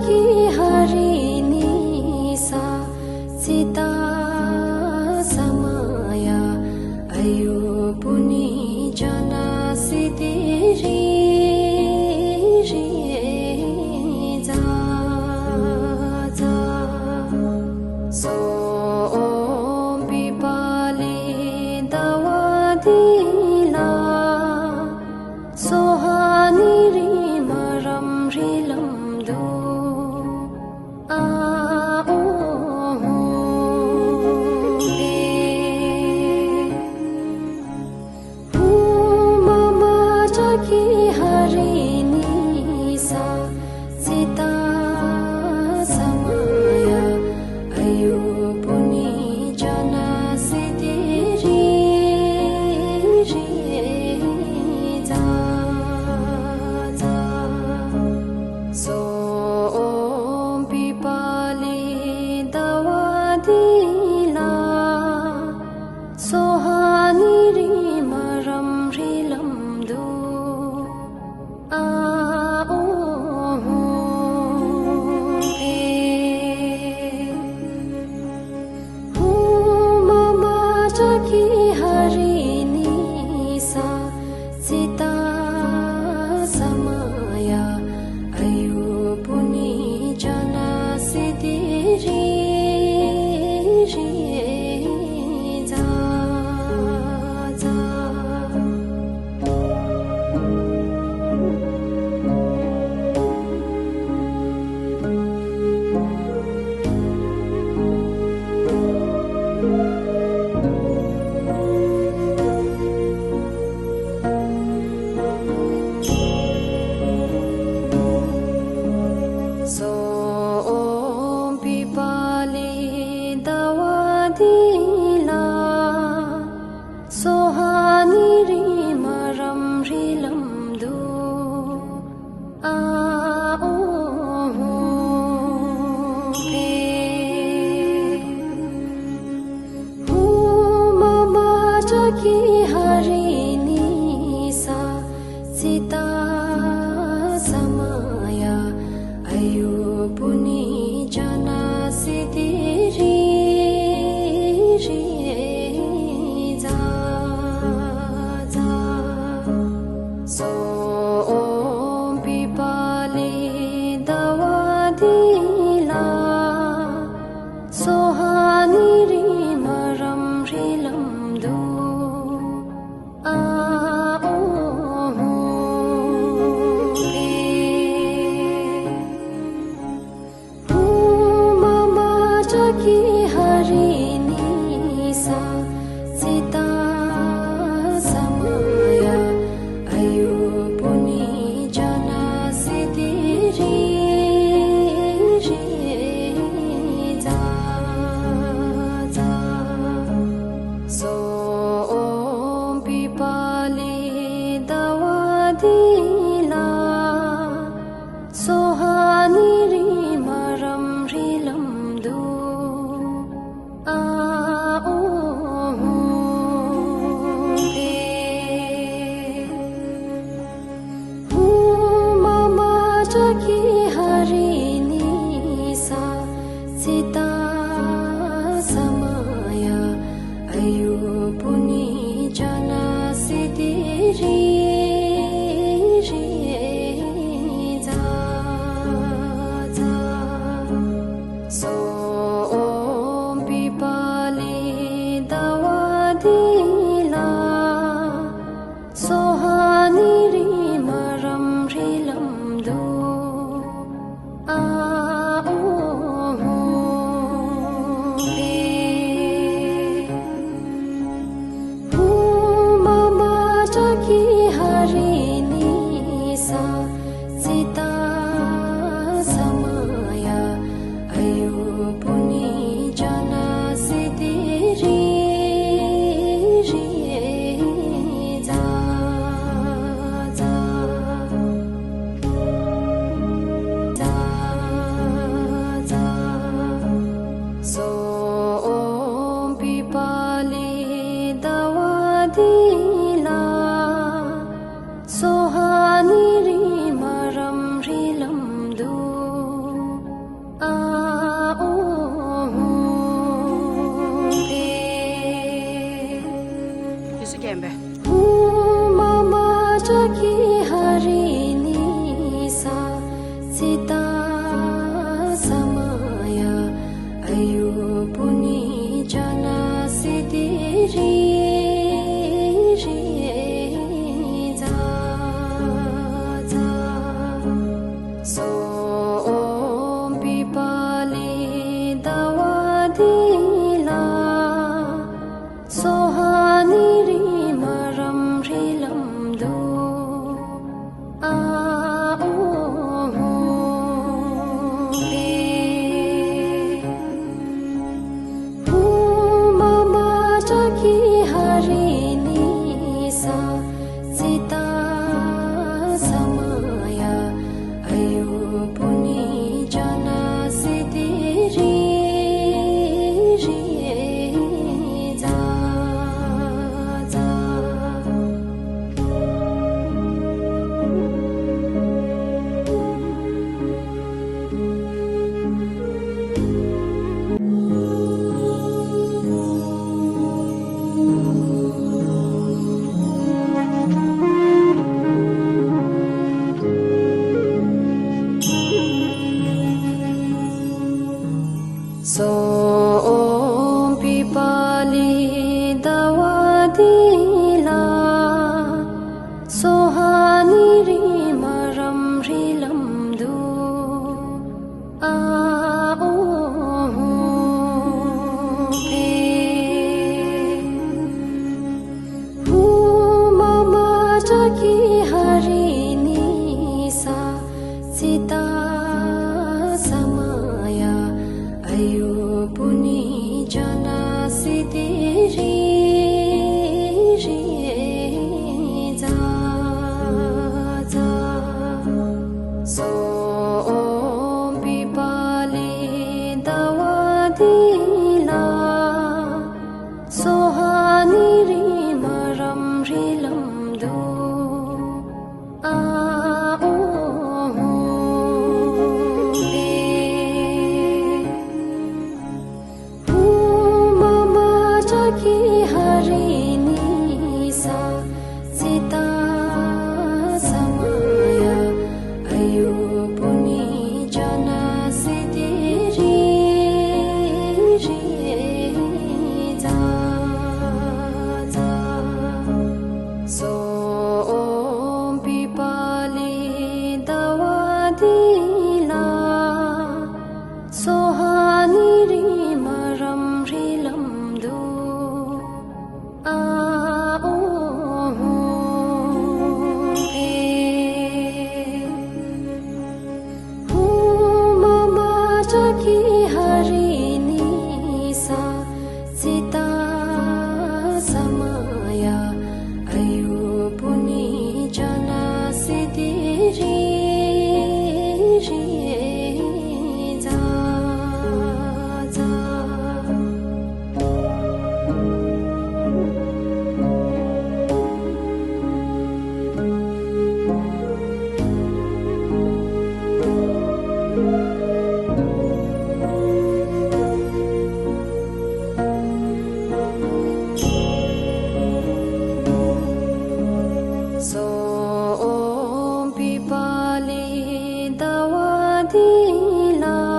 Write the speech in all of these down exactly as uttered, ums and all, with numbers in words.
ཀི་ཧ་རི་ནི་ས་ཙི་ཏ་ས་མ་ཡ། ཨ་ཡུ་པུ་ནི་ཇ་ན་སི་དི་རི་རི་ཛ་ཛ། སོ་བི་པ་ལི་ད་བ་དི་ལ། སོ་ཧ་ནི་རི་མ་རམ་རི་ལམ་དུ། དེ་ལ་སོ་ཧ་ནི་རི་མ་རམ་རི་ལམ་དུ་ཨ་ཨོ་ཧོ་བེ། ཧུ་མ་མ་ཏྲ་ཀི་ཧ་རི་ནི་ས་ཙི་ཏ་ས་མ་ཡ་ཨ་ཡུ་པུ་ནི་ཅ་ན་སི་དི་རི་རི་ཛ་ཛ། སོ་ཨོམ་བི་པ་ལི་ཟླ་བ་འདི་ལ། སོ་ཧ་ནི་རི་མ་རམ་རི་ལམ་དུ་ཨ་ཨོ་ཧོ་བེ། ཧུ་མ་མ་ཏྲ་ཀི་ཧ་རི་ནི་ས་ཙི་ཏ་ས་མ་ཡ་ཨ་ཡུ་པུ་ནི་ཅ་ན་སི་དི་རི་རི་ཛ་ཛ། སོ་ཨོམ་བི་པ་ལི་ཟླ་བ་འདི་ལ།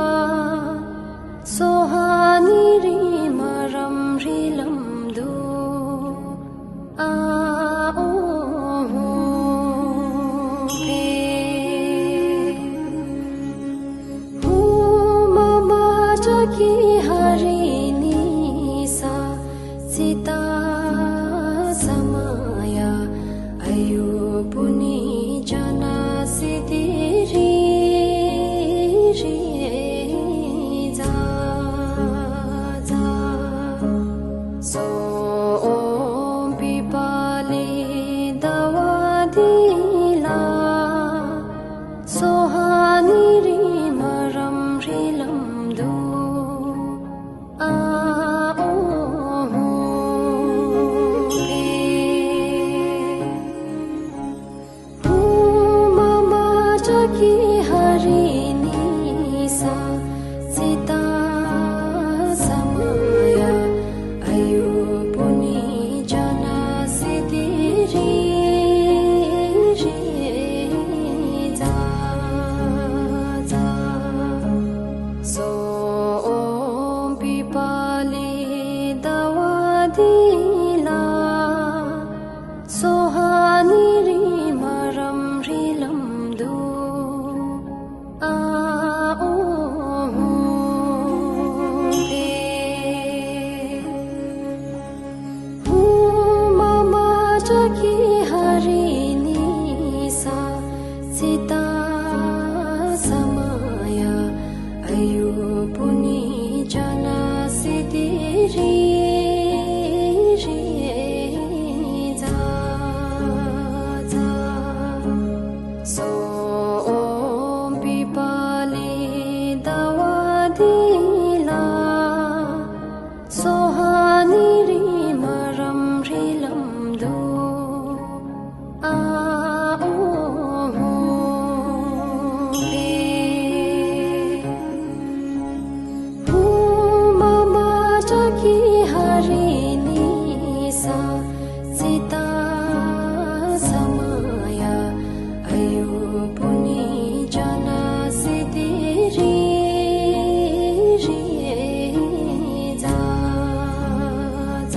སོ་ཧ་ནི་རི་མ་རམ་རི་ལམ་དུ་ཨ་ཨོ་ཧོ་བེ། ཧུ་མ་མ་ཏྲ་ཀི་ཧ་རི་ནི་ས་ཙི་ཏ་ས་མ་ཡ་ཨ་ཡུ་པུ་ནི་ཅ་ན་སི་དི་རི་རི་ཛ་ཛ། སོ་ཨོམ་བི་པ་ལི་ཟླ་བ་འདི་ལ། སོ་ཧ་ནི་རི་མ་རམ་རི་ལམ་དུ་ཨ་ཨོ་ཧོ་བེ། ཧུ་མ་མ་ཏྲ་ཀི་ཧ་རི་ནི་ས་ཙི་ཏ་ས་མ་ཡ་ཨ་ཡུ་པུ་ནི་ཅ་ན་སི་དི་རི་རི་ཛ་ཛ། སོ་ཨོམ་བི་པ་ལི་ཟླ་བ་འདི་ལ། སོ་ཧ་ནི་རི་མ་རམ་རི་ལམ་དུ་ཨ་ཨོ་ཧོ་བེ། ཧུ་མ་མ་ཏྲ་ཀི་ཧ་རི་ནི་ས་ཙི་ཏ་ས་མ་ཡ་ཨ་ཡུ་པུ་ནི་ཅ་ན་སི་དི་རི་རི་ཛ་ཛ། སོ་ཨོམ་བི་པ་ལི་ཟླ་བ་འདི་ལ། སོ་ཧ་ནི་རི་མ་རམ་རི་ལམ་དུ་ཨ་ཨོ་ཧོ་བེ། ཧུ་མ་མ་ཏྲ་ཀི་ཧ་རི་ནི་ས་ཙི་ཏ་ས་མ་ཡ་ཨ་ཡུ་པུ་ནི་ཅ་ན་སི་དི་རི་རི་ཛ་ཛ།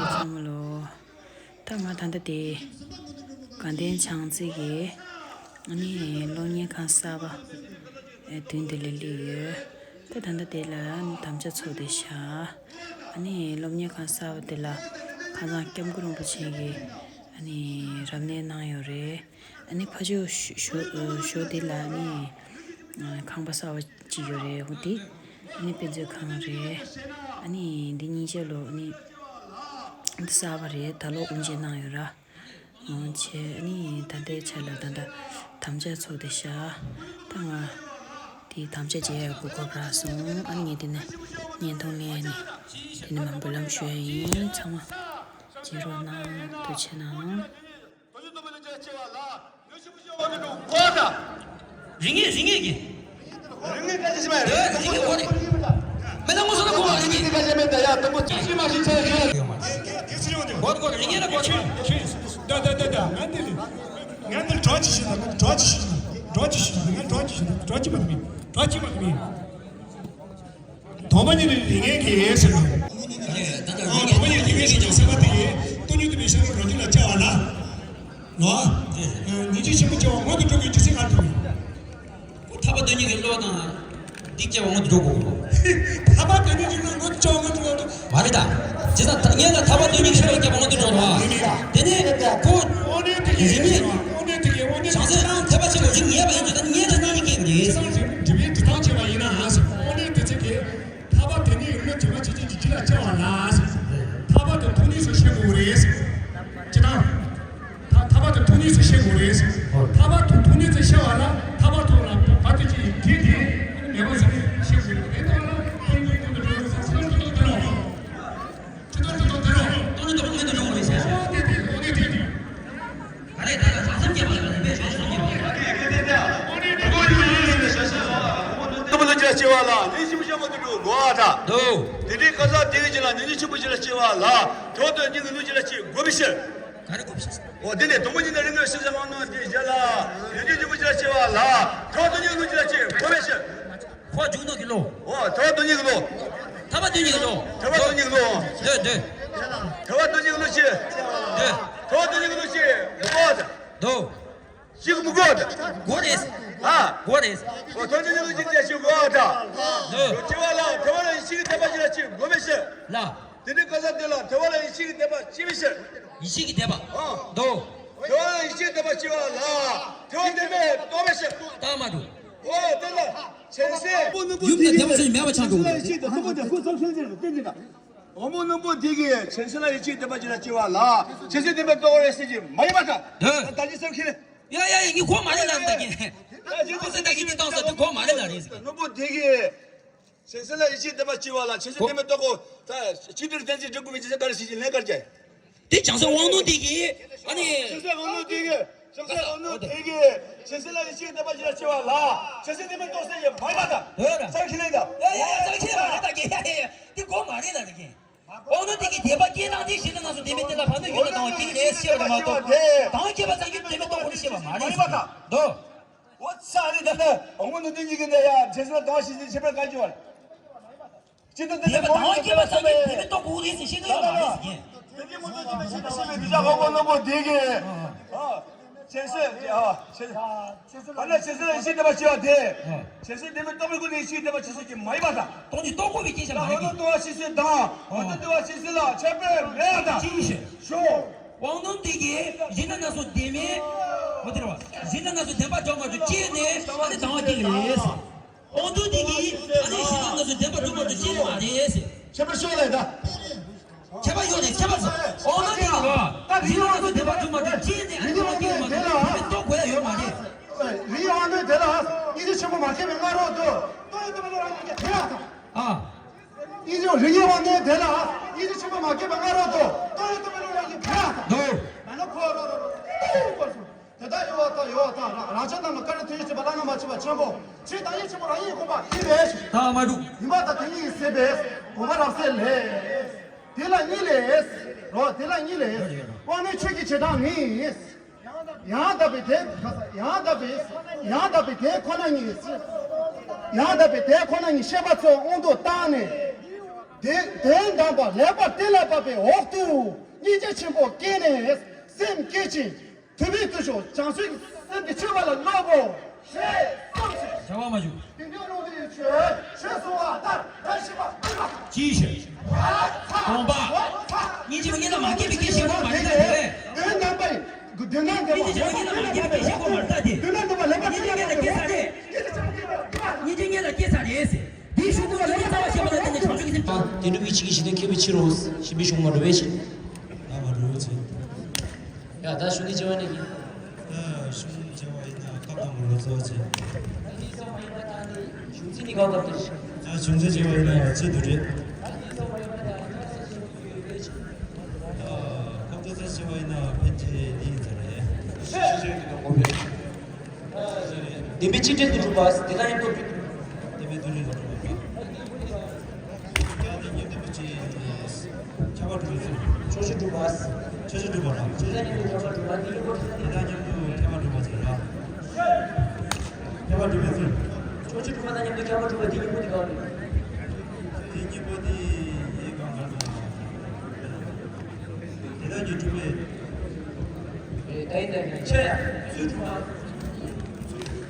ཚང་མ་ལོ། ད་ང་ད་ལྟ་དེ་དགའ་ལྡན་བྱང་རྩེ་གི་ཨ་ནི་གློག་བརྙན་ཁང་གསར་པ་ མདུན་དེ་ལ་སླེབས་ཡོད། ད་ད་ལྟ་དེ་ལ་དམ་བཅའ་ཚོགས་བསྡད་ཤག་ཨ་ནི་སློབ་གཉེར་ཁང་གསར་པ་དེ་ལ་ཁ་སང་སྐྱབས་མགོན་རིན་པོ་ཆེ་གིས་ཨ་ནི་རབ་གནས་གནང་ཡོད་རེད། ཨ་ནི་ཕ་ཕྱོགས་ཞོ་ཞོ་ཞོ་དེ་ལ་ཨ་ནི་ཁང་པ་གསར་པ་ཅིག་ཡོད་རེད། འོ་དེ་ཨ་ནི་དཔེ་མཛོད་ཁང་རེད། ཨ་ནི་འདི་སྙིང་རྗེ་ལོ་ཨ་ནི་གསར་པ་རེད། ད་ལོ་དབུ་འབྱེད་གནང་ཡོད་ར། འོ་བྱས་ཨ་ནི་ད་ལྟའི་ཆ་ལ་ད་ལྟ་དམ་བཅའ་ཚོགས་བསྡད་ཤག་ད་ང་དེ་དམ་བཅའ་བྱེད་ཡག་གི་གོ་སྐབས་རག་སོང་། ཨ་ནི་ངས་དེ་ནས་བརྙན་ཐུང་ལེན་ནས་དེ་ནས་མང་པོ་ལམ་ཞུ་ཡ་ཡིན། ཚང་མ་མཇལ་རོགས་གནང་། ཐུགས་རྗེ་གནང་། རིག་གནས་རིག་གནས་ཀྱི། རིག་གནས་ཀྱི་ཞིག་མ་རེད། རིག་གནས་ཀྱི་ཁོ་རེད། མི་ལ་ངོ་སོ་ན་ཁོ་རང་རིག་གནས། གོ་གོ་རིག་གནས་ལ་གོ་ཆོས་ཆོས། ད་ད་ད་ད་ང་འདི་ལ། ང་འདི་ལ་གྲོགས་ཅིག་ཞིག་དང་གྲོགས་ཅིག་ཞིག་དང་གྲོགས་ཅིག་ཞིག་དང་ང་གྲོགས་ཅིག་ཞིག་དང་གྲོགས་ཅིག་མ་དེ་མིན་གྲོགས་ཅིག་མ་དེ་མིན། དོན་པ་ཉིད་ནི་རིག་གནས་ཀྱི་ཟེར་ན། ཨ་དོན་པ་ཉིད་རིག་གནས་ཀྱི་ཟེར་བ་དེ་ཡིན། སྟོང་ཉིད་དུ་མི་ཤར་བའི་རང་རྒྱུད་ལ་སྐྱེ་བ་ལ། ལོ། ཉིན་གཅིག་ཆེན་པོ་སྐྱེ་བ་སྔོན་དུ་འགྲོ་བའི་རྒྱུ་མཚན་ག་རེ་འདུག་ཐར་པ་དོན་གཉིས་ཀྱི་བློ་དང་། འདི་སྐྱེ་བ་སྔོན་དུ་འགྲོ་དགོས། ཐར་པ་དོན་གཉིས་ཀྱི་བློ་སྔོན་དུ་སྐྱེ་བ་སྔོན་དུ་འགྲོ་དགོས། མ་རེད་ད། བྱས་ཙང་ངས་ལ་ཐར་པ་དོན་གཉིས་ཀྱི་བློ་སྐྱེ་བ་སྔོན་དུ་འགྲོ་དགོས། དེ་ནས་ཁོ། དབང་རྣོན་དེ་གའི་རིག་གནས། དབང་རྣོན་དེ་གའི་དབང་རྣོན་བྱང་སེམས་རང་ཐེག་པ་ཆེན་པོ་ཞིག་ངེས་པ་ཡིན་དུས་ད་ངས་ད་གཉིས་ཀྱི་སྐྱེ་བ་རེད། བྱང་སེམས་འབྲས་བུའི་འབྲས་ཐག་ཆོད་པ་ཡིན་ན་ཨ་ཟེར། དབང་རྣོན་དེ་ཚེ་གའི། ཐར་པ་དོན་གཉིས་ཀྱི་བློ་དྲན་པ་ཆེ་ཆེན་གྱི་རྒྱུད་ལ་སྐྱེ་བ་ལ་ཟེར། ཐར་པ་དང་མཐོང་ནས་སུ་ཤེས་དགོས་རེད་ཟེར། ཅི་དང་། ཐ་ཐར་པ་དང་མཐོང་ནས་སུ་ཤེས་དགོས་རེད་ཟེར། ཐར་པ་དང་མཐོང་ནས་སུ་ཤེས་པ་ལ་ཐར་པ་ཐོབ་ལ་བར་དུ་ཅི་ཡིན་དེ་དེ་མེད་པ་ཟེར་ནས་ཤེས་དགོས་རེད། དེ་ལྟ་བ་ལ་དོན་གཉིས་ཀྱི་དོན་དུ་འགྲོ་རེད་ཟེར། ཅི་དང་ཅི་དང་དེ་ལ། ཅི་དང་ཅི་དང་དེ་ལ། དོན་དུ་དོན་དུ་འགྲོ་རེད་ཟེར། དེ་དེ་དོན་དེ་དེ་དེ། ག་རེ་ད་ལ་བྱང་སེམས་སྐྱེ་བ་ལ་རིག་པའི་བྱང་སེམས་སྐྱེ་བ། སྟོབས་ལ་ཅི་ལ་སྐྱེ་བ་ལ་ཉིན་ཞིག་མི་ཤ་མ་དུ་འགྲོ་དགོས་པ་དང་། དོ། དེ་འདྲའི་ཁ་སང་དེ་གི་ཅི་ལ་ཉིན་ཞིག་ཆེན་པོ་ཅི་ལ་སྐྱེ་བ་ལ་ཐོག་ཏུ་ཉིན་གི་ལུས་ཅི་ལ་སྐྱེ་དགོས་པའི་ཕྱིར། ག་རེ་དགོས་པའི་ཕྱིར། འོ་དེ་ནས་དང་པོ་ཉིད་ནས་རིང་བའི་སེམས་སུ་ལྷག་ནོ་དེ་བཞག་ལ་ཉིན་ཞིག་ཆེན་པོ་ཅི་ལ་སྐྱེ་བ་ལ་ཐོག་ཏུ་ཉིན་གི་ལུས་ཅི་ལ་སྐྱེ་དགོས་པའི་ཕྱིར། འཁོར་བ་འཇུག་ནོ་གི་བློ། འོ་ཐོག་ཏུ་ཉིད་གི་བློ། ཐར་པ་དོན་གཉིས་ཀྱི་བློ། ཐར་པ་དོན་གཉིས་ཀྱི་བློ། འདོད་འདོད། ཐར་པ་དོན་གཉིས་ཀྱི་བློ་ཅི། འདོད། ཐར་པ་དོན་གཉིས་ཀྱི་བློ་ཅི། འོ་ད། དོ། ཞིག་མི་དགོས་ད། དགོས་རེད། ཨ། དགོས་རེད། འོ་ཐར་པ་དོན་གཉིས་ཀྱི་བློ་ཅི་ཅི་ཞིག་དགོས་ད། ལོ། སྐྱེ་བ་ལ་ཐར་པ་ལ་ཡེ་ཤེས་ཀྱི་བདེན་པ་ཅི་ལ་ཅི་དགོས་མི་ཤེས། ལ། དེ་འདྲའི་བཀའ་སྩལ་དེ་ལ་ཐར་པ་ལ་ཡེ་ཤེས་ཀྱི་བདེན་པ་ཅི་མི་ཤེས། ཡེ་ཤེས་ཀྱི་བདེན་པ། ཨ། དོ། ཐར་པ་ལ་ཡེ་ཤེས་ཀྱི་བདེན་པ་ཅི་བ་ལ། ཐར་པ་བདེན་པའི་རྟོགས་མི་ཤེས། ད་མ་འགྲོ། འོ་དེ་ལ་ཆེན་སེ། ཡུམ་ལ་བདེ་བ་ཚོ་མེད་པ་ཆགས་འགྲོ་གི་རེད། འོ་མོ་རྣོན་པོ་དེ་གིས་ཆེན་སེ་ལ་ཡེ་ཤེས་བདེན་པ་ཅི་ལ་སྐྱེ་བ་ལ་ཆེན་སེ་བདེན་པའི་རྟོགས་རེད་ཟེར་གྱི་མ་ཡིན་པ་དང་། ད་ཅི་སེམས་ཁྱེར། ཡ་ཡ་ཡ་ངས་གོ་མ་རེད་ལ་ད་གིན། ད་ཅི་སེམས་ད་གིན་འདི་བཏང་ས་འདི་གོ་མ་རེད་ལ་རེད་ཟེར། རྣོན་པོ་དེ་གིས་ཆེན་སེ་ལ་ཡེ་ཤེས་བདེན་པ་སྐྱེ་བ་ལ་ཆེན་སེ་བདེན་པའི་རྟོགས་གོ་ད་ཕྱི་དྲིལ་བསྟན་འཛིན་འབྲི་དགོས་མི་ཆེན་སེ་ག་རེ་ཟེར་གྱི་ལན་གར་བྱས། དེ་བྱང་སེམས་དབང་རྣོན་དེ་གིས་ཨ་ནི། ཆེན་སེམས་དབང་རྣོན་དེ་གིས་ཆེན་སེམས་དབང་རྣོན་དེ་གིས་ཆེན་སེམས་ལ་ཡེ་ཤེས་བདེན་པ་ཅི་ལ་སྐྱེ་བ་ལ་ཆེན་སེམས་བདེན་པའི་རྟོགས་སེམས་ཡེ་མ་ཡིན་པ་དང་། ཧོ་ར། ས་ཁྱི་ལེན་དང་། ཡ་ཡ་ཡ་ས་ཁྱི་མ་རེད་ད་གི་ཡ་ཡ་ཡ་དེ་གོ་མ་རེད་ད་གི། དབང་རྣོན་དེ་གིས་བདེན་པ་སྐྱེས་དང་དེ་ཤེས་ན་ང་ཚོ་བདེན་པའི་གཏན་ལ་ཕབ་ན་ཡུལ་ལ་སྣང་བ་སྐྱེ་གི་རེད་ཤེས་པ་རེད་མ་གཏོགས། དང་སྐྱེས་པ་ཙམ་གྱིས་བདེན་པའི་རྟོགས་གོ་ནི་ཤེས་པ་མ་རེད་ཟེར་གི་འདུག་འོ་ཚ་རེད་ད་ལ་དབང་རྣོན་དེ་གཉིས་ཀྱི་ནས་ཡ་ཆེན་སེམས་ལ་དང་ཤེས་ཤེས་པར་ག་རེ་བྱུང་བ་རེད། ཅི་ལྟར་དེ་བདེན་པ་དང་སྐྱེས་པ་ཙམ་གྱིས་བདེན་པའི་རྟོགས་དགོས་རེད་ཟེར་ཤེས་ཀྱི་ཡོད་མ་རེད་ཟེར་གྱི། དེ་གི་མུ་མཐུད་དེ་མི་ཤེས་པ་ཤེས་པའི་གདུལ་བྱ་འོག་པོ་རྣོན་པོ་དེ་གིས། ཨ། ཆེན་སེམས་ཀྱི་ཨ། ཆེན་སེམས། ཨ་ན་ཆེན་སེམས་ལ་ཡེ་ཤེས་བདེན་པ་སྐྱེ་བ་དེ། ཆེན་སེམས་བདེན་པའི་རྟོགས་པའི་སྒོ་ནས་ཡེ་ཤེས་བདེན་པ་ཆེན་སེམས་ཀྱི་མ་ཡིན་པ་དང་། སྟོང་ཉིད་རྟོགས་དགོས་པའི་སྐྱེ་བྱ་མ་ཡིན་གྱི། ལ་དོན་ལྟུང་བ་ཤེས་ཚུལ་དང་། མུ་མཐུད་ལྟུང་བ་ཤེས་ཚུལ་ལ་ཁྱད་པར་མེད་པ་དང་། ཅི་ཡིན་ཞེས། ཞོ། དབང་རྣོན་དེ་གིས་གཞན་དག་སྣ་ཚོགས་བདེན་མེད། མ་དེ་རེད་བ། གཞན་དག་སྣ་ཚོགས་བདེན་པ་འཇོག་མ་འཇོག་ཅི་ནས་ཨ་ནི་དང་བ་སྐྱེ་ལས། དབང་རྣོན་དེ་གིས་ཨ་ནི་གཞན་དག་སྣ་ཚོགས་བདེན་པ་འཇོག་མ་འཇོག་ཅི་ནས་མ་རེད་ཟེར། ཁྱད་པར་ཤོད་ལས་ད། ཁྱད་པར་ཡོད་རེད་ཁྱད་པར་ཟེར། དབང་རྣོན་དེ་གིས་བ། གཞན་དག་སྣ་ཚོགས་བདེན་པ་འཇོག་མ་འཇོག་ཅི་ནས་ཨ་ནི་དང་བ་སྐྱེ་མ་འཇོག་དེ་རྟོགས་དགོས་ཡ་ཡོད་མ་རེད། རིགས་དབང་རྣོན་དེ་ལ་སྙིང་རྗེ་ཆེན་པོ་མ་སྐྱེས་པའི་སྔ་རོལ་དུ་ལྟོ་ཡོད་དུ་མེད་ལ་རང་གི་དེ་ལ་དང་། ཨ། སྙིང་རྗེ་རིགས་དབང་རྣོན་དེ་ལ་སྙིང་རྗེ་ཆེན་པོ་མ་སྐྱེས་པའི་སྔ་རོལ་དུ་ལྟོ་ཡོད་དུ་མེད་ལ་རང་གི་དེ་ལ་དང་། དོ། མ་ན་ཁོ་རོ་རོ་རོ་རོ་རོ་རོ། དེ་དག་ཡོད་པ་དང་ཡོད་པ་དང་རང་རང་ཅག་རྣམས་ལ་བཀའ་དྲིན་ཐུགས་རྗེ་ཆེ་བ་བླ་ན་མ་མཆིས་པ་ཆེན་པོ་ཆེ་དང་ཡེ་ཆེན་པོ་རང་ཡིན་དགོངས་པ་ཡིན་པས། ད་མ་འགྲུབ། ཡིན་པ་དང་དེ་ཉིད་ཡིན་ཟེར་བས་དགོངས་པ་རབ་གསལ་ལས། དེ་ལ་གཉིས་ལས། རོ་དེ་ལ་གཉིས་ལས། དབང་རྣོན་ཆོས་ཀྱི་བྱེ་བྲག་ནི། ཡང་དག་པའི་དེ་ཡང་དག་པའི་ཡང་དག་པའི་དེ་ཁོ་ན་ཉིད། ཡང་དག་པའི་དེ་ཁོ་ན་ཉིད་ཤེས་པ་ཚོའི་དབང་དུ་བཏང་ནས། དེ་དོན་དམ་པ་ལེགས་པར་གཏན་ལ་ཕབ་པའི་འོག་ཏུ་སྙིང་རྗེ་ཆེན་པོ་སྐྱེས་ནས་སེམས་བསྐྱེད་ཅིང་། དུ་བའི་དུ་ཞོག་བྱང་སེམས་ཀྱི་སེམས་ཀྱི་ཆོས་པ་ལ་བསླབ་བོ། ཞེས་གསུངས་ཤིང་། བྱ་བ་མ་བྱུང་། དེ་ ཡིན་ཞེས། དགོངས་པ། སྙིང་རྗེ་མ་སྙིང་ལ་མ་སྐྱེས་པའི་སྐད་ཤེས་གོ་མ་རེད་ད་དེ། དོན་དམ་པར། དོན་དམ་དེ་སྙིང་རྗེ་མ་སྙིང་ལ་མ་སྐྱེས་པའི་སྐད་ཤེས་གོ་མ་རེད་ད་དེ། དོན་དམ་དེ་མ་ལེགས་པར་སྙིང་རྗེ་མ་སྐྱེས་པའི་སྐད་ཤེས་གོ་མ་རེད་ད་དེ། སྙིང་རྗེ་མ་སྐྱེས་པའི་སྐད་ཤེས་གོ་མ་རེད་ད་དེ། དེའི་ཤུགས་ཀྱིས་ལ་ལས་རྩ་བ་ཤེས་པ་ལ་བརྟེན་ནས་བྱང་ཆུབ་ཀྱི་སེམས། དེ་འགྲུབ་པའི་ཕྱིར་གྱིས་ཞི་བདེ་མཁས་པའི་ཕྱིར་རོ། ཞི་བའི་གཞུང་མ་གྲུབ་པའི་ཕྱིར། ད་མ་གྲུབ་ཚེ། ཡ་ད་གཞུང་འདི་བྱེ་བ་ནས་ཀྱི། ད་གཞུང་བྱེ་བ་ཡིན་ན་སྐབས་དང་པོ་ལ་གཙོ་བོ་བྱེད། གཞུང་ཚིག་ནི་ག་སྐབས་དེར། ད་གཞུང་ཚིག་བྱེ་བ་ཡིན་ན་ཡ་གཅིག་ཏུ་རེད། ད་སྐབས་དེ་ཚེ་བྱེ་བ་ཡིན་ན་ཕན་ཆད་འདི་ཡིན་ཚར་རེད། ཤེས་བྱེད་ཀྱི་དང་པོ་རེད། བདེན་པའི་ཆོས་ཅན་དུ་གྲུབ་པ། དེ་དག་མཉམ་དུ་གྲུབ། བདེན་པའི་དོན་ལས་དུ་གྲུབ་པ། དེ་དག་མཉམ་དུ་གྲུབ་པ་ཅི། ཁྱབ་པ་གྲུབ་པའི་ཚུལ། ཕྱོགས་ཆོས་གྲུབ་པ། ཕྱོགས་ཆོས་གྲུབ་པ་དང་། དེ་དག་མཉམ་དུ་ཁྱབ་པ་གྲུབ་པ་དེ་གཉིས་པོ་དེ་དག་མཉམ་དུ་ཁྱབ་པ་གྲུབ་པ་ཅི་ལ། ཁྱབ་པ་གྲུབ་པའི་ཚུལ། ཕྱོགས་ཆོས་གྲུབ་པ་དང་མཉམ་དུ་ཁྱབ་པ་གྲུབ་པ་དེ་གཉིས་པོ་དེ་ག་རེ། དེ་གཉིས་པོ་དེ་ཡི་གང་ག་དང་། དེ་དག་གི་གྲུབ་པའི། ཨེ་ད་ཡིན་ད་ཡིན་ཆེ་ཡ། ཚུལ་གྲུབ་པ།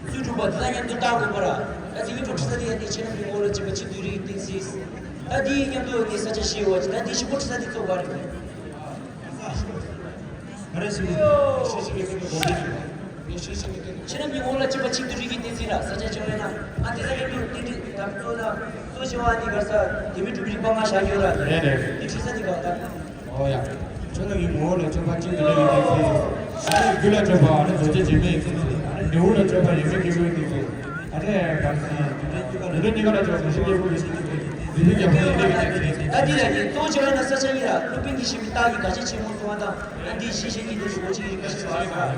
ཚུལ་གྲུབ་པ་དེ་དག་མཉམ་དུ་བཏགས་དགོས་པ་ར། ད་ཚིག་གི་གྲུབ་ཁྲི་ས་དེ་ཡ་དེ་ཆེ་ན་མི་ངོ་ལ་བྱེད་པ་ཆེ་དུས་རིགས་ཏིག་སིས། ད་དེ་ཡི་མཉམ་དུ་ངས་ས་ཆ་ཤེས་བ་ཅི་ད་དེ་ཞིག་པོ་ཁྲི་ས་དེ་ཚོ་བ་རེད། ག་རེ་ཞིག་ཤེས་ཤེས་ཀྱི་ཀྱི་གོ་བ་ཆེ་ན་མི་ངོ་ལ་བྱེད་པ་ཆེ་དུས་རིགས་ཀྱི་ཏིག་སིས་ར་ས་ཆ་ཆེ་བས་ན་ཨ་དེ་ས་མཉམ་དུ་ཏིག་ཏིག་ད་གཙོ་ན་གཙོ་ཆེ་བ་ཨ་དེ་ག་ས་དེ་མི་གྲུབ་རིགས་པ་ང་བཞག་ཡོད་ར་དེ་རེད་རེད། དེ་ཁྲི་ས་དེ་ག་ད། ཨོ་ཡ། ཆོས་རྣམས་ཀྱི་ངོ་བོ་ལ་ཆོས་པ་གཅིག་ཏུ་སླེབས་པའི་གནས་ཚུལ། ཨ་ནི་རྒྱུད་ལ་ཆོས་པ་ཨ་ནི་རྫོགས་བྱེད་འཇིགས་མེད་ཀྱི་ཚུལ། ཨ་ནི་འབྲས་བུ་ལ་ཆོས་པ་ཡོད་མེད་ཀྱི་ཚུལ། ཨ་ནི་གང་ཞིག་རྒྱུ་འབྲས་གཉིས་ཀ་ལ་ཆོས་པ་གཞི་རྒྱལ་པོ་ཡོད་མེད་ཀྱི་ཚུལ། རྒྱུ་འབྲས་རྒྱལ་པོ་ཡོད་མེད་ཀྱི་ཚུལ། ད་འདི་ལ་ནི་གཙོ་བོ་བྱས་པ་ན་ས་ཆ་གཉིས་ལ་སློབ་དཔོན་གྱིས་བཤད་པའི་རྟགས་ཀྱི་དགག་བྱ་ཆེན་མོ་གསུང་བ་དང་། ཨ་འདི་ཤེས་བྱེད་ཀྱི་ལས་སུ་གོ་ཆེ་གི་རིགས་པ་ཞིག་ཡོད་པ།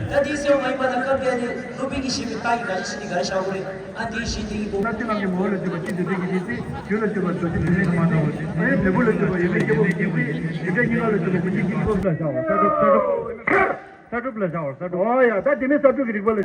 ད་འདི་གསལ་བ་མ་ཡིན་པ་དང་སྐབས་འདིར་ནི་སློབ་དཔོན་གྱིས་བཤད་པའི་རྟགས་ཀྱི་དགག་བྱ་ཞིག་ནི་ག་རེ་བཞག་དགོས་རེད། ཨ་འདི་ཤེས་བྱེད་ཀྱི་སྒོ། ད་ཆོས་རྣམས་ཀྱི་ངོ་བོ་ལ་ཆོས་པ་གཅིག་ཏུ་སྡུད་པའི་གནས་ཚུལ། རྒྱུད་ལ་ཆོས་པ་རྫོགས་བྱེད་འཇིགས་མེད་ཀྱི་མ་ལྟ་བ་ཅིག་ཨེ་འབྲས་བུ་ལ་ཆོས་པ་ཡོད་མེད་སྐྱེ་བོ་ཡོད་མེད་ཀྱི་རྒྱུ་འབྲས་གཉིས་ཀ་ལ་ཆོས་པ་ཀུན་གྱི་སྐྱེ་བོ་ལ་བཞག་པ་ས་སྒྲུབ་ས་སྒྲུབ་ས་སྒྲུབ་ལ་བཞག་པ་ས་སྒྲུབ། ཨོ་ཡ་ད་དེ་ནི་ས་སྒྲུབ་ཀྱི་རིགས་པ་ལ།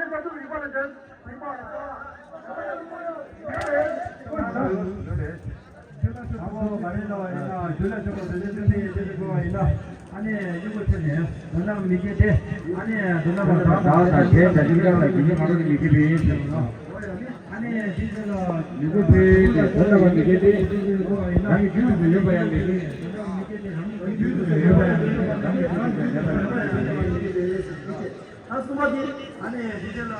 ཨ་ནི་སྙིང་པོ་ཆེ་ནས་དོན་དམ་མི་སྐྱེ་སྟེ། ཨ་ནི་དོན་དམ་པར་བདག་དང་གཞན་དང་ཅི་འདྲ་བ་ཡིན་མིན་མ་རྟོགས་ནས་མི་སྐྱེ་བའི་ཕྱིར་རོ། ཨ་ནི་དེའི་ཚེ་ལ་མི་སྐྱེ་སྟེ་དོན་དམ་པར་མི་སྐྱེ་སྟེ། ཨ་ནི་རྒྱུད་དུ་མི་ལེན་པ་ཡང་མི་སྲིད། རྒྱུད་དུ་མི་ལེན་པ་ཡང་མི་སྲིད། ད་གསུམ་པ་དེ་ཨ་ནི་དེའི་ཚེ་ལ།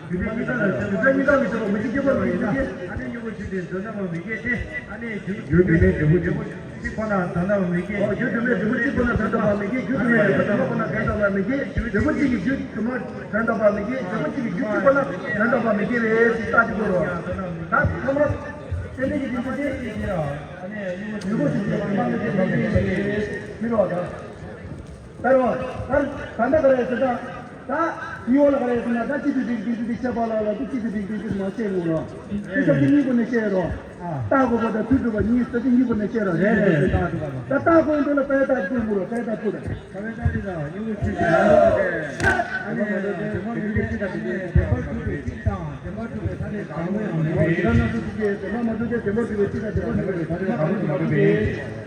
རྒྱུ་འབྲས་གཉིས་ཀ་ལ་རྒྱུ་འབྲས་གཉིས་ཀ་ལ་སྐྱེ་བ་མི་སྐྱེ་སྐྱེ་བ་མི་སྐྱེ། ཨ་ནི་སྙིང་པོ་ཆེ་སྟེ་དོན་དམ་པར་མི་སྐྱེ་སྟེ། ཨ་ནི་རྒྱུ་རྒྱུ་འབྲས་འབྲས་བུ་འབྲས་བུ་གཅིག་ཁོ་ན་དོན་དམ་པར་མི་སྐྱེ། རྒྱུ་འབྲས་འབྲས་བུ་གཅིག་ཁོ་ན་དོན་དམ་པར་མི་སྐྱེ། རྒྱུ་འབྲས་དོན་དམ་ཁོ་ན་དོན་དམ་པར་མི་སྐྱེ། འབྲས་བུ་གཅིག་གི་རྒྱུ་དོན་དམ་པར་མི་སྐྱེ། འབྲས་བུ་གཅིག་གི་རྒྱུ་གཅིག་ཁོ་ན་དོན་དམ་པར་མི་སྐྱེ་བས་ཟེར་རྟགས་གཅིག་པོ་རོ། ད་ཐོག་མར་རྟེན་འབྲེལ་གྱི་རྒྱུ་འབྲས་དེ་ཨ་ནི་སྙིང་པོ་ཆེ་སྟེ་དོན་དམ་པར་མི་སྐྱེ་མི་སྐྱེ་མི་སྐྱེ་མི་རོ། ད་རོ། ད་ད་ག་རེ་ཟེར་ན། ད་ཡོ་ལ་ག་རེ་ཟེར་ན། ད་ཅི་དུ་དིག་དིག་དུ་དིག་བཤད་པ་ལ་ལ་དུ་ཅི་དུ་དིག་དིག་དུ་མ་བཤད་ངོ་རོ། དུ་ས་དུ་གཉིས་པོ་ནས་བཤད་རོ། ལྟ་དགོས་པ་དང་དུ་སྒྲུབ་པ་གཉིས་ས་དུ་གཉིས་པོ་ནས་བཤད་རོ། རེད་རེད་རེད། ད་ལྟ་དགོས་འདུག་ལ་པའི་ད་དུ་ངོ་རོ། པའི་ད་དུ་ད། ཨ་ནི་དེ་མ་མ་དུ་དེ་དེ་མ་མ་དུ་དེ་དེ་མ་སྒྲུབ་པའི་ཅི་དང་དེ་མ་སྒྲུབ་པའི་ཐ་དད་གང་མོ་ཡང་མེད་པའི། དེ་མ་མ་དུ་དེ་དེ་མ་སྒྲུབ་པའི་ཅི་དང་དེ་མ་སྒྲུབ་པའི་ཐ་དད་གང་མོ་ཡང་མེད་པའི།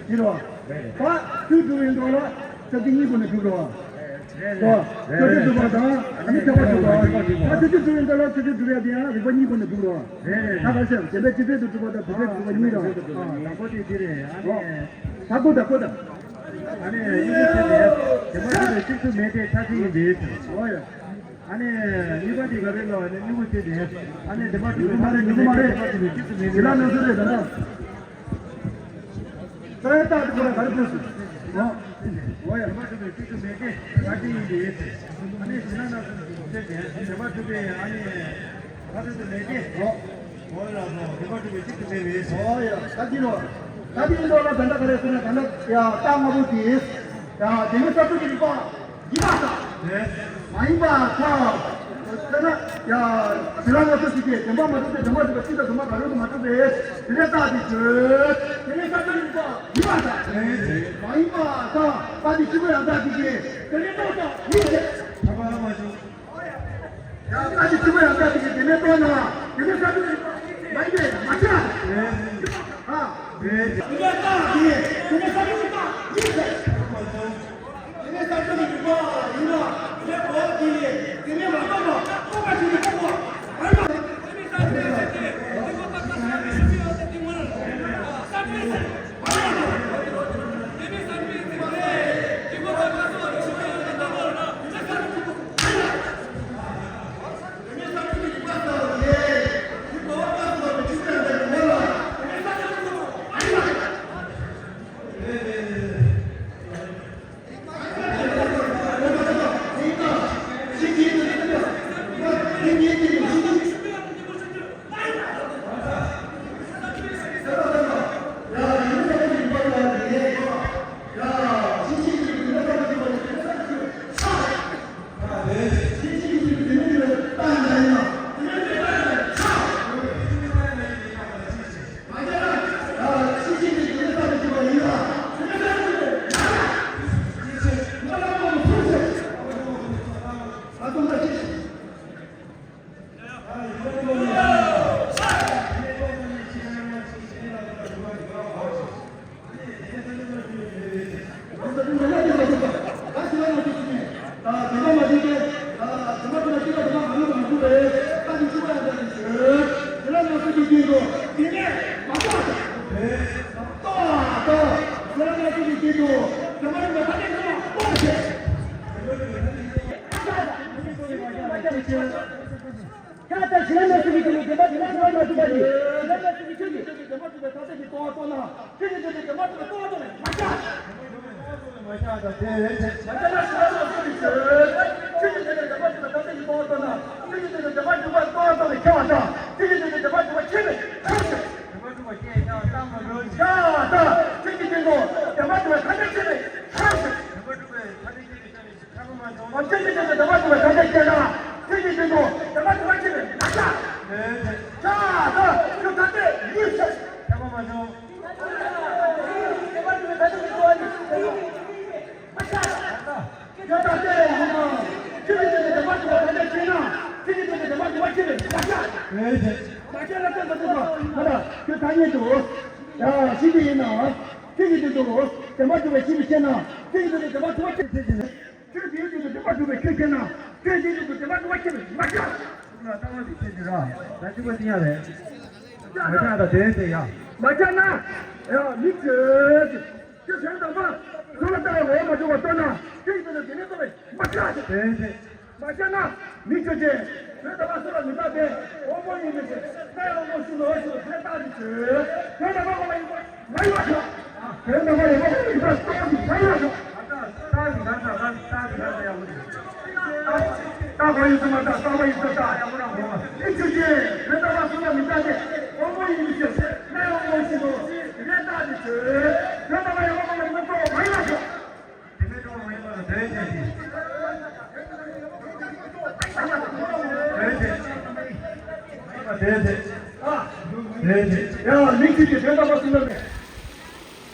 ཡིན་རོ། ད་དུ་སྒྲུབ་ཡིན་འགྲོ་ལ། ས་བཅུ་གཉིས་པོ་ནས་སྒྲུབ་རོ། ཨོ། ས་བཅུ་སྒྲུབ་པ་དང་ཨ་ནི་ཁྱབ་པ་སྒྲུབ་པ། ད་ས་བཅུ་སྒྲུབ་ཡིན་ད་ལ་ས་བཅུ་སྒྲུབ་ཡ་དེ་ཡང་རིགས་པ་གཉིས་པོ་ནས་སྒྲུབ་རོ། ད་ག་ཤེས་དེ་འདྲ་སྤྱི་ཕན་དུ་སྒྲུབ་པ་དང་བུ་ཕན་དུ་སྒྲུབ་པ་གཉིས་རོ། ད་གོ་དེ་དེ་རེད། ཨ་ནི་ད་གོ་ད་གོ་ད། ཨ་ནི་ཡུལ་གྱི་ཆོས་དེ་དེ་མ་ཐུབ་པའི་གཅིག་ཏུ་མེད་དེ་ཐ་ཆད་ཡིན་པས། ཨོ་ཡ། ཨ་ནི་གཉིས་པ་དེ་ག་རེ་ལ་ཨ་ནི་ཡུལ་གྱི་ཆོས་དེ་ཨ་ནི་དེ་མ་ཐུབ་པའི་མ་རེད་ཡུལ་མ་རེད་ཐ་ཆད་ཡིན་པས་གཅིག་ཏུ་མེད་དེ། ལ་ནང་སུ་རེད་ད་ན། ས་ཡ་རྟགས་དེ་ཁོ་རང་ག་རེ་ཕུལ་སོང་། ཨོ། ཨོ་ཡ། དེ་མ་ཐུབ་པའི་ཚིག་ཏུ་མེད་དེ་ད་ཅི་ཡིན་ཏེ། ཨ་ནི་ཕྱི་ནང་སྣང་ཚུལ་དེ་དེ་མ་ཐུབ་པའི་ཨ་ནི་ད་ཐུབ་ཏུ་མེད་དེ། ཨོ། ཨོ་ཡ་ལགས་སོ། དེ་མ་ཐུབ་པའི་ཚིག་ཏུ་མེད་པས། ཨོ་ཡ། ད་ཅི་ལོ། ད་ཅི་ཡིན་དོ་ལ་ད་ལྟ་ག་རེ་ཟེར་ན་ད་ལྟ་ཡ་རྟགས་ལྔ་པོ་དེ། ཡ་དེ་ནི་ས་ཐུབ་ཀྱི་རིགས་པ། ཡིན་པ་དང་། མ་ཡིན་པ་དང་། དེ་ན་ཡ། དེ་ལ་ང་ཚོ་ཞིག་གིས་བདེན་པ་མ་གྲུབ་སྟེ་བདེན་པ་གྲུབ་པ་ཅི་དང་དུ་མ་ག་རུ་དུ་མ་གྲུབ་པས་དེ་ནས་རྟགས་དེ་བརྗོད། དེ་ནས་ས་ཆ་ཡིན་པ་ཡིན་པ་དང་། མ་ཡིན་པ་དང་རྟགས་དེ་གཅིག་པ་ཡང་རྟགས་དེ་གིས་དེ་ནས་རྟགས་དང་ཡིན་ཞེས། ཡང་རྟགས་དེ་གཅིག་པ་ཡང་རྟགས་དེ་གིས་དེ་ནས་རྟགས་ན་དེ་ནས་ས་ཆ་ཡིན་པ་མ་ཡིན་པས་མ་ཆགས། ཨ། དེ་ནས་རྟགས་དེ་དེ་ནས་ས་ཆ་ཡིན་པ་ཡིན་ཞེས། དེ་ནས་ས་ཆ་ནི་རིག་པ་ཡིན་ལ། དེ་ནས་གོ་བ་དེ་ནི་དེ་ནས་མ་རྟོགས་པ་རྟོགས་པ་ཞིག་ཏུ་རྟོགས་པ་མ་ཡིན་པ། དེ་ནས་ས་ཆ་ནི་ས་ཆ་ནི་རིག་པ་ཡིན་ལ། ཁྱེད་ད་ཞི་ལ་མ་སུ་གི་དེ་ནི་བདེན་པ་དེ་ལ་ཞི་ལ་མ་སུ་པ་དེ། ཞི་ལ་མ་སུ་གི་ཁྱོད་ཀྱིས་བདེན་པ་སྒྲུབ་པའི་ཐ་ཚིག་གི་རྟོག་པ་རྟོགས་ན། ཁྱོད་ཀྱིས་དེ་ནི་བདེན་པ་སྒྲུབ་པའི་རྟོག་པ་རྟོགས་ནས་མ་ཆགས། མ་ཆགས་ད་དེ་རེད་ཆེ། མ་ཆགས་ན་ཞི་ལ་མ་སུ་གི་ཁྱོད། ཁྱོད་ཀྱིས་དེ་ནི་བདེན་པ་སྒྲུབ་པའི་ཐ་ཚིག་གི་རྟོག་པ་རྟོགས་ན། ཁྱོད་ཀྱིས་དེ་ནི་བདེན་པ་སྒྲུབ་པའི་རྟོག་པ་རྟོགས་ནས་ཁྱབ་པ་དང་། ཁྱོད་ཀྱིས་དེ་ནི་བདེན་པ་སྒྲུབ་པ་ཁྱབ་པའི་ཁྱབ་ཆེ། བདེན་པ་སྒྲུབ་པ་ཁྱབ་ཡང་བཏང་མ་འགྲོ་ཞེས། ཡ་ད་ཁྱོད་ཀྱིས་དེ་ནི་བདེན་པ་སྒྲུབ་པའི་ཐ་ཚིག་ཁྱབ་པའི་ཁྱབ་ཆེ། བདེན་པ་སྒྲུབ་པའི་ཐ་ཚིག་ཁྱབ་པའི་ཁྱབ་པ་མ་བྱུང་། ཁྱེད་ཀྱིས་དེ་ཚོ་བདེན་པ་སྒྲུབ་པའི་ཐ་ཚིག་བྱས་ན། ཁྱེད་ཀྱིས་དེ་ཚོ་བདེན་པ་སྒྲུབ་པ་ཁྱབ་པའི་མ་ཆགས། ཆགས་ད་ཁྱོད་ཐ་ཚིག་ཡིན་ཟེར། ཁྱབ་པ་མ་བྱུང་། བདེན་པ་སྒྲུབ་པའི་ཐ་ཚིག་གི་རྟོག་པ་ནི་མ་ཆགས། ཁྱོད་ཐ་ཚིག་ཡིན་ན། ཁྱེད་ཀྱིས་དེ་ཚོ་བདེན་པ་སྒྲུབ་པའི་ཐ་ཚིག་བྱས་ན། ཁྱེད་ཀྱིས་དེ་ཚོ་བདེན་པ་སྒྲུབ་པ་ཁྱབ་པའི་མ་ཆགས། མ་ཆགས་ན་ཁྱོད་ཐ་ཚིག་མ་ད་ཁྱོད་ཐ་སྙད་དུ། ཡ་ཤི་དེ་ཡིན་ན། ཁྱེད་ཀྱིས་དེ་ཚོ་བདེན་པ་སྒྲུབ་པའི་ཁྱབ་པའི་ཁྱབ་ན། ཁྱེད་ཀྱིས་དེ་ཚོ་བདེན་པ་སྒྲུབ་པ་ཁྱབ་པའི་ཁྱབ་ཆེ་ན། ཁྱོད་དེའི་དུས་སུ་བདེན་པ་སྒྲུབ་པའི་ཁྱབ་ཆེ་ན། ཁྱོད་དེའི་དུས་སུ་བདེན་པ་སྒྲུབ་པ་ཁྱབ་པའི་མ་ཆགས། ལྟ་བ་དེ་ཁྱོད་ཀྱི་ར། ད་གཅིག་པ་ཅི་ཡང་རེད། མ་ཆགས་ད་དེ་དེ་ཡ། མ་ཆགས་ན། ཡ་མི་ཁྱོད། ཁྱོད་གཞན་དང་པ། ཚུར་ལ་ལྟ་བའི་ངོ་བོ་མ་གྲུབ་པ་ལྟོས་ན། ཁྱོད་ཀྱི་དུས་སུ་དེ་ནས་ལྟོས་པས་མ་ཆགས། དེ་དེ། མ་ཤེས་ན་མི་ཁྱོད་ཅན། དོན་དམ་པར་སུ་ལ་མི་ལྟ་སྟེ། དབང་པོ་ཡིན་མིན་ཞེས། སྣང་བའི་དབང་པོ་ཤེས་ནོ་ཞེས་པ་དེ་ལྟ་ཞིག་བྱོས། དོན་དམ་པར་དབང་པོ་ཡིན་པ་མ་ཡིན་པ་ཤོག་དོན་དམ་པར་ཡོད་པ་ཡིན་པ་རྟོགས་ཤིག་མ་ཡིན་པ་ཤོག་ད་ལྟ་ད་ལྟ་ཡག་པོ་རེད། ད་ལྟ་ཡག་པོ་ཡིན་ཙང་མ་ལྟ། རྟག་པ་ཡིན་ཙང་ལྟ། མི་ཁྱོད་ཅན། དོན་དམ་པར་སུ་ལ་མི་ལྟ་སྟེ། དབང་པོ་ཡིན་མིན་ཞེས། སྣང་བའི་དབང་པོ་ཤེས་ནོ་ཞེས་པ་དེ་ལྟ་ཞིག་བྱོས། དོན་དམ་པར་ཡོད་པ་ཡིན་པ་རྟོགས་མ་ཡིན་པ་ཤོག་དེ་མེད་དུ་མ་ཡིན་པ་ལ་དོན་ཅན་ཞིག་དོན་ཅན། དོན་ཅན། ཨ། དོན་ཅན། ཡ་མི་ཁྱོད་ཀྱིས་དོན་དམ་པར་སུ་ལ་མེད།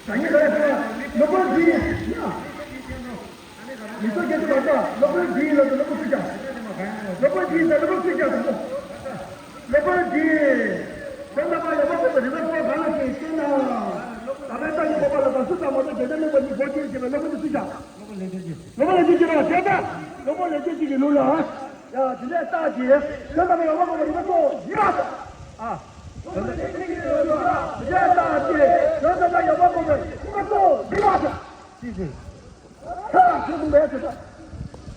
ད་ངས་ད་ལྟ་ལོ་པོ་འདི་ཡིན་ན། མི་ཚོགས་རྒྱལ་ཚོགས་ལ་ལྟ། ལོ་པོ་འདི་ཡིན་ལ་ལོ་པོ་སུ་ཀྱང་། ལོ་པོ་འདི་ཡིན་ལ་ལོ་པོ་སུ་ཀྱང་དང་པོ། ལོ་པོ་འདི། དོན་དམ་པར་ཡོད་པ་ཁོ་ཚོ་རིག་པའི་སྤྲོ་བ་གང་ལ་ཞིག་བསྟན་ན། ད་ལྟའི་རྟགས་ཀྱི་སྤོབས་པ་ལ་དང་སུ་ཙམ་མ་གཏོགས་རྒྱལ་སྲས་མེད་པ་ཉིད་སྒོ་ཕྱེ་ཞེས་པའི་ལོ་པོ་འདི་སུ་ཀྱང་། ལོ་པོ་ལས་ཀྱི་ཅི་ར་དེ་ལྟ། ལོ་པོ་ལས་ཀྱི་ཅི་གི་ལུགས་ལ། ཡ་དེ་ལས་རྟགས་ཀྱི། དོན་དམ་པར་ཡོད་པ་ཁོ་ཚོ་རིག་པའི་སྤྲོ་བ་ཡིན་པ། ཨ། དེ་ལས་རྟགས་ཀྱི། དོན་དམ་པར་ཡོད་པ་ཁོ་ཚོ་རིག་པའི་སྤྲོ་བ་ཡིན་པ། ཅི་ཞིག་ཁ་ཁྱོད་ཀུན་པའི་ཚེ་ས།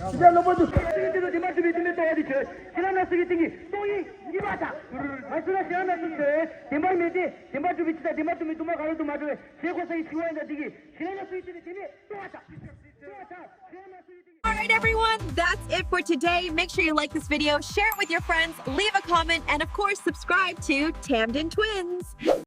ཕྱི་རྒྱལ་སློབ་དཔོན་དུ། ཚིག་གི་སྟེང་དུ་བདེན་པར་གྲུབ་པའི་དེ་མེད་རྟོགས་པ་དེ་ཆོས་ཅི་ལ་ན་ཚིག་གི་སྟེང་གི་རྟོགས་ཡུལ་ཡིན་པར་ཐལ། མ་ཟེར་ན་ཕྱི་ལ་ན་ཚིག་ཆོས་བདེན་པར་མེད་དེ། བདེན་པར་གྲུབ་པའི་ཕྱིར་དང་བདེན་པར་གྲུབ་པའི་སྡོམ་པ་གང་ལ་དུ་མ་གྲུབ་པའི་ཞེས་གོ་ས་ཡི་ཚིག་པ་ཡིན་ད་དེ་གིས་ཕྱི་ལ་ན་ཚིག་གི་སྟེང་དུ་བདེན་མེད་རྟོགས་པར་ཐལ། རྟོགས་པར་ཐལ། ཕྱི་ལ་ན་ཚིག་གི་སྟེང་དུ། Alright, everyone, that's it for today. Make sure you like this video, share it with your friends, leave a comment, and of course, subscribe to Tamden Twins.